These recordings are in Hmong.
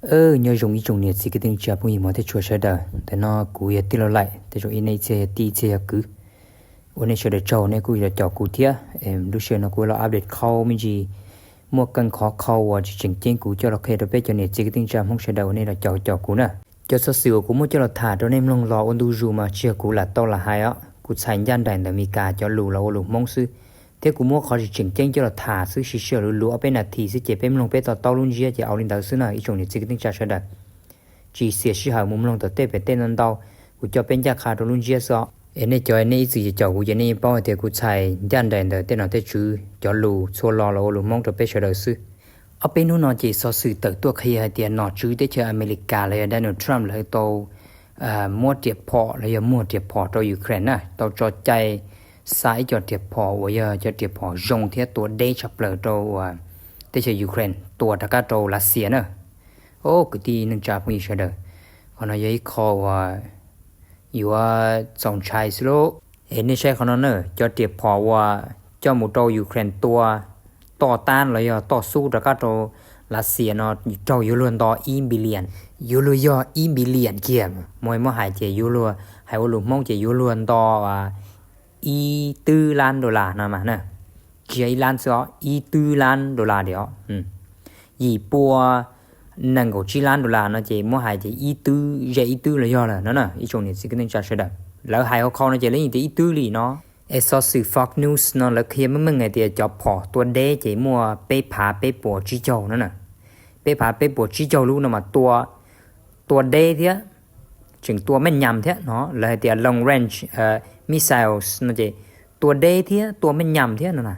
Nyob zoo ib tsoom niam txiv kwv tij neej tsa phooj ywg mog thiab tshua sawv daws. Ntawm no kuv yog tij laug Laim, tej zaum nej ib txhia yog tij, ib txhia yog kwv. Ua nej sawv daws tsaug nej kuj los caum kuv thiab. Lub sij hawm no kuv los update qhov me ntsis, muaj keeb khov kho uas tsis tseem ceeb kuv coj los qhia rau peb cov niam txiv kwv tij neej tsa Hmoob sawv daws uas nej los caum caum kuv na. Cov xov xwm uas kuv muab coj los tham rau nej mloog los ua ntu zus mas tsis yog kuv lam tau lam hais os, kuv txhais ncaj nraim ntawm Meskas cov lus los ua lus Hmoob xwb. Thiab kuv muab qhov tsis tseem ceeb coj los tham xwb, siv sij hawm luv luv ob peb nas this xwb ces peb mloog peb to taub lub ntsiab ces au li ntawd xwb na ib tsoom niam txiv kwv tij neej tsa sawv daws. Tsis xiam sij hawm mus mloog tom tej pem tej ntau ntau, kuv coj peb ncaj qha rau lub ntsiab xwb os. Es nej cov nej ib txwm caum kuv ces nej yeej paub hais tias kuv txhais ncaj nraim ntawm tej nom tej tswv cov lus txhua lo los ua lus Hmoob rau peb sawv daws xwb. Ob peb hnub no ces xov xwm tawm tuaj qhia hais tias nom tswv teb chaws Amelikas los yog Donald Trump lawv tau muab riam phom los yog muag riam phom rau Ukraine na, tau tso cai xa ib co riam phom uas yog cov riam phom zoo thiab tua deb tshaj plaws rau uas teb chaws Ukraine tua rov qab rau Lav Xias na. Os kwv tij neej tsa phooj ywg sawv daws, qhov no yog ib qho uas yuav txaus ntshai xwb lauj. Es nej saib qhov no na, cov riam phom uas coj mus rau Ukraine tua toj tab los yog toj xub rov qab rau Lav Xias no raug yuav luag nto ib billion, yuav luag yog ib billion kiag. Muaj muab hais ces yuav luag, hais ua lus Hmoob ces yuav luag nto ib twb lab dollar no mas na. Tsis yog ib lab xwb os, ib twb lab dollar tiag os. Yim pua nees nkaum tsib lab dollar no ces muab hais ces ib twb ze ib twb los yog lawm no na ib tsoom niam txiv kwv tij neej tsa sawv daws. Lawv hais hauv qhov no ces lawv yeej tias ib twb li no. Es xov xwm Fox News no lawv qhia meej meej hais tias cov phom tua deb ces muaj peb phav peb puas tsib caug no na. Peb phav peb puas tsib caug lub no mas tua, tua deb thiab tseem tua mej nyam thiab no, lawv hais tias long range missiles no ces tua deb thiab tua mej nyam thiab no na.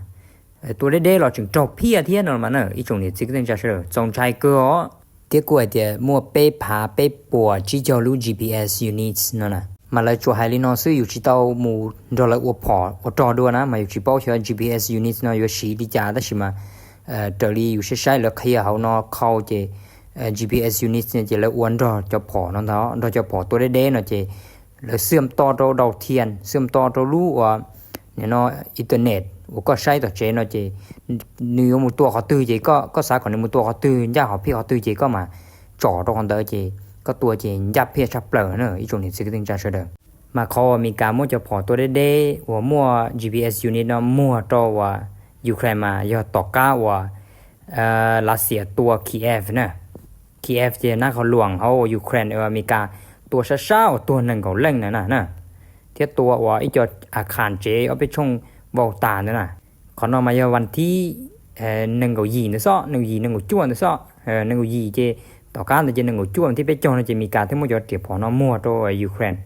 Tua deb deb los tseem raug phiaj thiab no mas na ib tsoom niam txiv kwv tij neej tsa sawv daws, txaus ntshai kawg os. Thiab kuj hais tias muaj peb phav peb puas tsib caug lub G P S units no na. Mas lawv tsuas hais li no xwb, yus tsis tau mus nrog lawv ua phom ua rog dua na mas yus tsis paub xyov G P S units no yuav siv li cas, tab sis mas raws li yus saib saib lawv qhia hauv no qhau ces G P S units no ces lawv ua nrog cov phom no ntag, nrog cov phom tua deb deb no ces lawv xwm to rau dau thian, xwm to rau lub uas no internet uas koj saib tom tsev no ces nws yuav mus tua qhov twg ces koj xav kom nws mus tua qhov twg, ncaj hom phiaj qhov twg ces koj mas tsom rau qhov ntawd ces koj tua ces ncaj phiaj tshaj plaws na ib tsoom niam txiv kwv tij neej tsa sawv daws. Mas qhov uas Amelikas muab cov phom tua deb deb uas muaj G P S unit no muag rau uas Ukraine mas yog tom qab uas Lav Xias tua Kiev na. Kiev ces nab qhov luam hauv Ukraine uas Amelikas tua sab sab uas tuag nees nkaum leej na na, thiab tua uas ib co a khas tsev ob peb tshooj vau tas ntawd na. Qhov no mas yog vas thib nees nkaum yim ntawd xwb, nees nkaum yim nees nkaum cuaj ntawd xwb. Nees nkaum yim ces tom qab ntawd ces nees nkaum cuaj vas thib peb caug no ces Amelikas thiaj muab cov riam phom no muag rau Ukraine.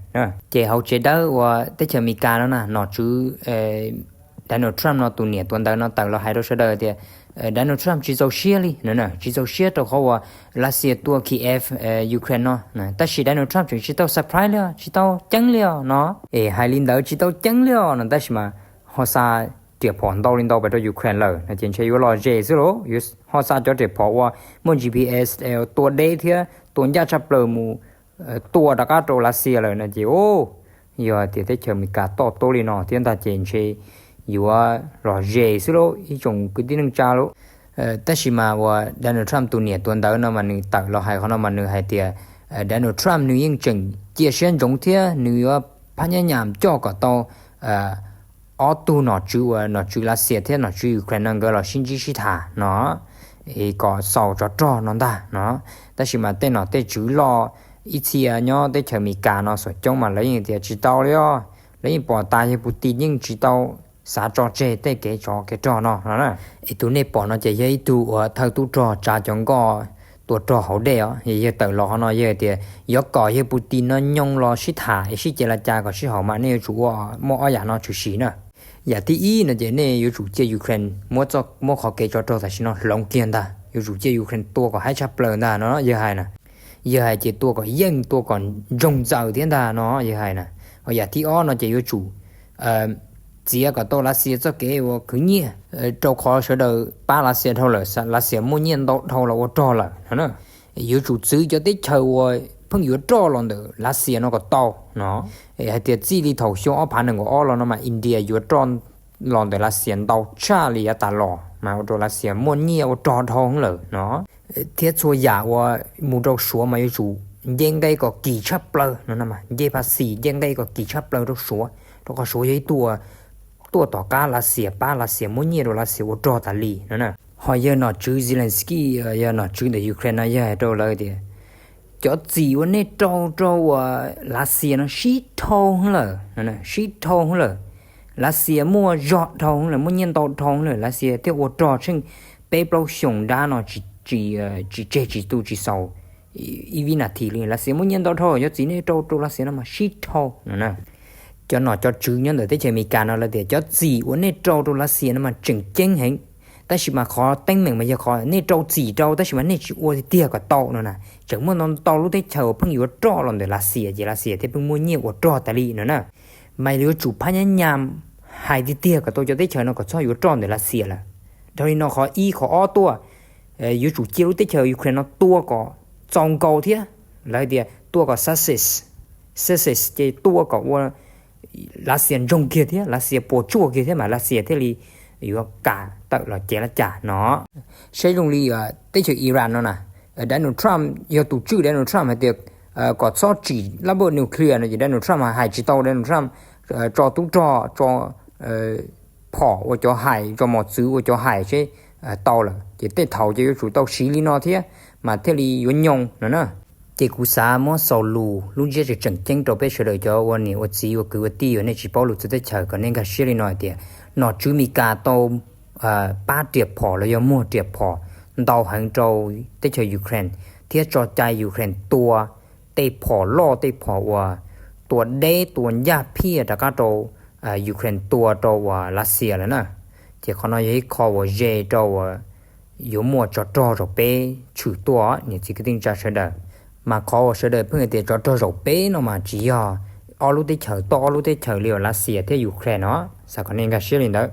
Ces hauv tsev dawb uas teb chaws Amelikas no na, nom tswv Donald Trump no tus niam tuav ntawv no tawm los hais rau sawv daws tias Donald Trump tsis txaus siab li, tsis txaus siab rau qhov uas Lav Xias tua Kiev, Ukraine no. Tab sis Donald Trump tseem tsis tau surprise li os, tsis tau ceeb li os no. Es hais li ntawd tsis tau ceeb li os no tab sis mas ho xa riam phom ntau li ntau pes rau Ukraine lawm no ces ntshe yuav lom zem xwb lauj. Ho xa cov riam phom uas muaj G P S tua deb thiab tua ncaj tshaj plaws mus tua rov qab rau Lav Xias lawm no ces, yog tias teb chaws Amelikas toj tub li no thiab ntag ces ntshe yuav lom zem xwb lauj ib tsoom kwv tij neej tsa lauj. Tab sis mas uas Donald Trump tus niam tuav ntawv no mas nws tawm los hais qhov no mas nws hais tias Donald Trump nws yeej tseem cia siab ntsoov thiab nws yuav phab nyab nyam coj kom tau ob tug nom tswv uas nom tswv Lav Xias thiab nom tswv Ukraine no nkawd los sib ntsib sib tham no, kom xaus tsov rog no ntag no. Tab sis mas tej nom tej tswv loj ib txhia nyob teb chaws Amelikas no xuam coob mas lawv yeej tias tsis tau li os, lawv yeej pom tas yawg Putin yeej tsis tau xav tso tseg tej kev tsov kev rog no no. Es tus nej pom no ces yog ib tug uas thawj tub rog tsav cov nkoj tua rog hauv dej os, yawg tawm los qhov no yawg tias yuav kom yawg Putin no nyoo los sib tham es sib ce la cas kom sib haum mas nej yuav tsum ua muaj ob yam no tshwm sim na. Yam thib ib no ces nej yuav tsum cia Ukraine muab qhov kev tsov rog tam sim no hloov kiag ntag, yuav tsum cia Ukraine tua kom haib tshaj plaws ntag no yawg hais na. Yawg hais ces tua kom yeej, tua kom ntsoog ntxaws thiab ntag no yawg hais na. Ho yam thib ob no ces yuav tsum txiav kom tau Lav Xias txoj kev uas khwv nyiaj, rau qhov sawv daws pab Lav Xias dhau lawm, Lav Xias muaj nyiaj ntau dhau los ua rog lawm no. Yuav tsum txwv cov teb chaws uas pheej yuav roj los ntawm Lav Xias no kom tau no. Hais tias txij li thaum xyoo ob phav nees nkaum ob los no mas India yuav roj los ntawm Lav Xias ntau tshaj li yav tas los mas ua rau Lav Xias muaj nyiaj ua rog dhau lawm no. thiab txhua yam uas mus rau Suav mas yuav tsum nce nqe kom kim tshaj plaws no, nce phas xis nce nqe kom kim tshaj plaws rau Suav, rau qhov Suav yog ib tug tuaj tom qab Lav Xias, pab Lav Xias, muab nyiaj rau Lav Xias ua rog tas li no. Ho yawg nom tswv Zelensky, yog nom tswv ntawm Ukraine no yog hais rau lawv tias cov txim uas nej rau rau uas Lav Xias no sib dhau lawm, sib dhau lawm. Lav Xias muaj zog dhau lawm, muaj nyiaj ntau dhau lawm, Lav Xias thiaj ua rog tsheej peb plaub xyoos dab no tsis tseg tsis tu tsis xaus ib vib nas this li. Lav Xias muaj nyiaj ntau dhau, cov txim nej rau rau Lav Xias no mas sib dhau no. Cov nom cov tswv nyob ntawm teb chaws Amelikas no lawv tias cov txim uas nej rau rau Lav Xias no mas tseem ceeb heev, tab sis mas qhov teeb meem mas yog qhov nej rau txim rau tab sis mas nej tsis ua tiag tiag kom tau no na. Tseem muaj ntau ntau lub teb chaws uas pheej yuav roj los ntawm Lav Xias ces Lav Xias thiaj pheej muaj nyiaj ua rog tas li no na. Mas yuav tsum phab nyab nyam hais tiag tiag kom tau cov teb chaws no kom txhob yuav roj ntawm Lav Xias lawm. Dhau li no qhov ib, qhov ob tuaj, yuav tsum cia lub teb chaws Ukraine no tua kom txaus nkaus thiab, lawv tias tua kom success, success ces tua kom ua Lav Xias ntsoog kiag thiab Lav Xias puas tsuaj kiag thiab mas Lav Xias thiaj li yuav kam tawm los cev laj cas no. Saib zoo li teb chaws Iran no na, Donald Trump yog tus tswj, Donald Trump hais tias kom txhob tsim laj npawj nuclear no ces Donald Trump hais tsis tau, Donald Trump tso tub rog, tso phom ua cov hais, tso mos txwv ua cov hais seb tau lawm ces tej thaum ces yuav tsum tau siv li no thiab mas thiaj li yuav nyoo no na. Ces kuv xav muab xaus lus lub ntsiab tseem tseem ceeb rau peb sawv daws cov ua niam ua txiv ua kwv ua tij uas nej tsis paub lus txawv teb chaws kom nej nkag siab li no hais tias nom tswv Meskas tau pab riam phom los yog muag riam phom ntau heev rau teb chaws Ukraine thiab tso cai Ukraine tua tej phom loj, tej phom uas tua deb tua ncaj phiaj rov qab rau Ukraine tua rau uas Lav Xias lawm na. Ces qhov no yog ib qho uas ze rau uas yuav muaj tsov rog zaum peb tshwm tuaj niam txiv kwv tij neej tsa sawv daws. Mas qhov uas sawv daws pheej hais tias tsov rog zaum peb no mas tsis yog ob lub teb chaws, toj ob lub teb chaws li uas Lav Xias thiab Ukraine no, xav kom nej nkag siab li ntawd.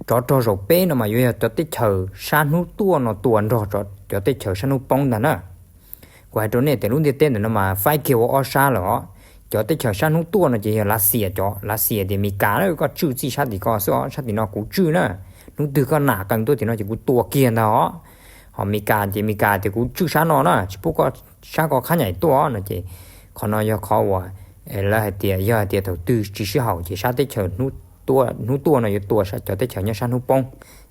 Tsov rog zaum peb no mas yuav yog cov teb chaws sab hnub tuaj no tua nrog cov teb chaws sab hnub poob ntag na. Kuv hais rau nej tias lub ntiaj teb ntawm no mas faib kiag ua ob sab lawm os. Cov teb chaws sab hnub tuaj no ces yog Lav Xias cov, Lav Xias tias Meskas na, koj tswj txij sab tim ko xwb os, sab tim no kuv tswj na. Hnub twg koj nam qees tuaj tim no ces kuv tua kiag ntag os. Ho Meskas ces Meskas tias kuv tswj sab no na, tsis pub koj sab ko khab nyaim tuaj no ces qhov no yog qhov uas lawv hais tias yog hais tias thaum twg tsis sib haum ces sab teb chaws hnub tuaj no yuav tua cov teb chaws nyob sab hnub poob.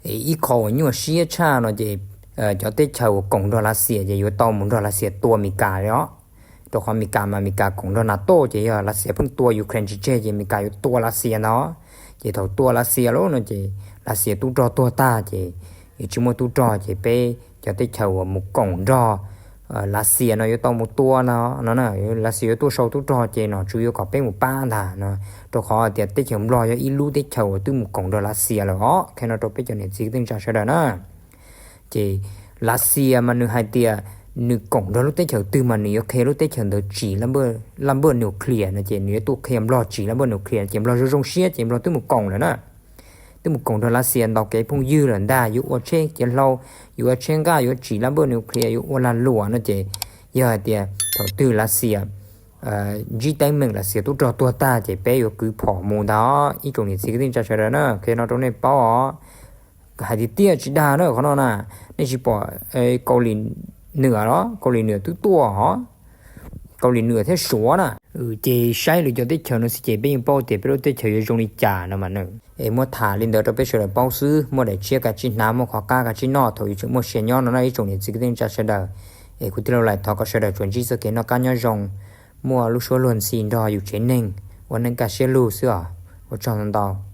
Ib qho uas nyuaj siab tshaj no ces cov teb chaws uas koom nrog Lav Xias ces yuav tau mus nrog Lav Xias tua Meskas li os. Rau qhov Meskas mas Meskas koom nrog NATO ces yog Lav Xias pheej tua Ukraine tsis tseg ces Meskas yuav tua Lav Xias ntag. Ces thaum tua Lav Xias lawm no ces Lav Xias tub rog tuag tag ces tsis muaj tub rog ces peb cov teb chaws uas mus koom nrog Lav Xias no yuav tau mus tua no no, Lav Xias yuav tuaj sau tub rog ces nom tswv yuav kom peb mus pab ntag no. Rau qhov tias teb chaws Nplog yog ib lub teb chaws uas twb mus koom nrog Lav Xias lawm os, qhia no rau peb cov niam txiv kwv tij neej tsa sawv daws na. Ces Lav Xias mas nws hais tias nws koom nrog lub teb chaws twg mas nws yuav qhia lub teb chaws ntawd tsim laj npawj nuclear no ces nws yuav tuaj qhia Nplog tsim laj npawj nuclear ces Nplog zoo zoo siab ces Nplog twb mus koom lawm na. Twb mus koom nrog Lav Xias ntaus kev phooj ywg lawm ntag, yuav ua tsheb ciav hlau, yuav ua tsheb nqaj, yuav tsim laj npawj nuclear, yuav ua lag luam no ces yog hais tias thaum twg Lav Xias ntsib teeb meem Lav Xias tub rog tuag tag ces peb yuav kwv phom mus ntag. Ib tsoom niam txiv kwv tij neej tsa sawv daws na, qhia no rau nej paub os. Hais tiag tiag tsis dag na qhov no na, nej tsis pom Kaus Lim Nwam los? Kaus Lim Nwam twb tuaj os, Kaus Lim Nwam thiab Suav na. Ces saib lwm cov teb chaws no xwb ces peb yeej paub tias peb lub teb chaws yuav zoo li cas no mas na. Es muab tham li ntawd rau peb sawv daws paub xwb, muaj daim tshiab kav tsij hnav, muaj qhov qab kav tsij noj thaum yuav tseem muaj sia nyob no na ib tsoom niam txiv kwv tij neej tsa sawv daws. Es kuv tij laug Laim thov kom sawv daws tsuas ntsib txoj kev noj qab nyob zoo, muaj lub suab luag ntxhi nrog yus tsev neeg, ua neej kaj siab lug xwb os. Ua tsaug ntau ntau.